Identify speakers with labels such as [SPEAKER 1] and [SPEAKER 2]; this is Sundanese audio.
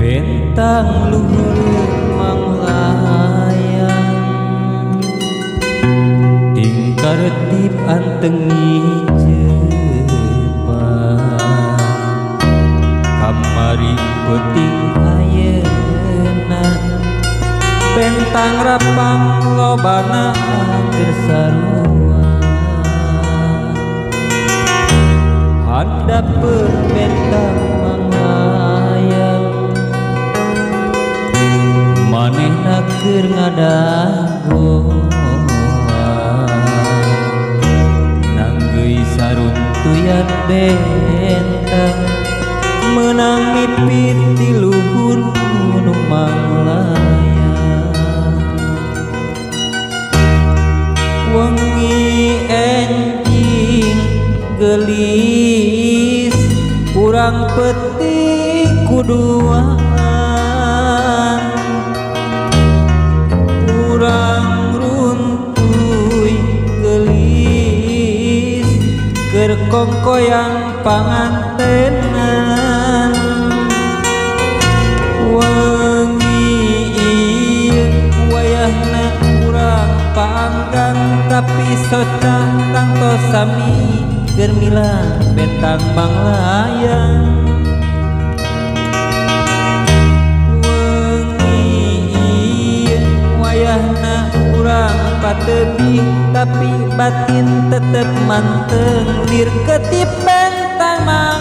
[SPEAKER 1] Bentang luhur manglayang tingkar tip antengi Jepang kamari peuting ayeuna bentang rapang lobana keur sarua handapeun bentang manglayang manehna keur ngadagoan nanggeui saruntuyan bentang meunang mipit ti luhur nu manglayang wengi enjing geulis urang peuting kuduaan urang runtuy geulis keur kongkoyang pangantenan wengi ieu wayahna urang paanggang tapi soca tangtos sami keur milang bentang manglayang wengi ieu wayahna urang patebih tapi batin tetep manteng lir ketip bentang manglayang.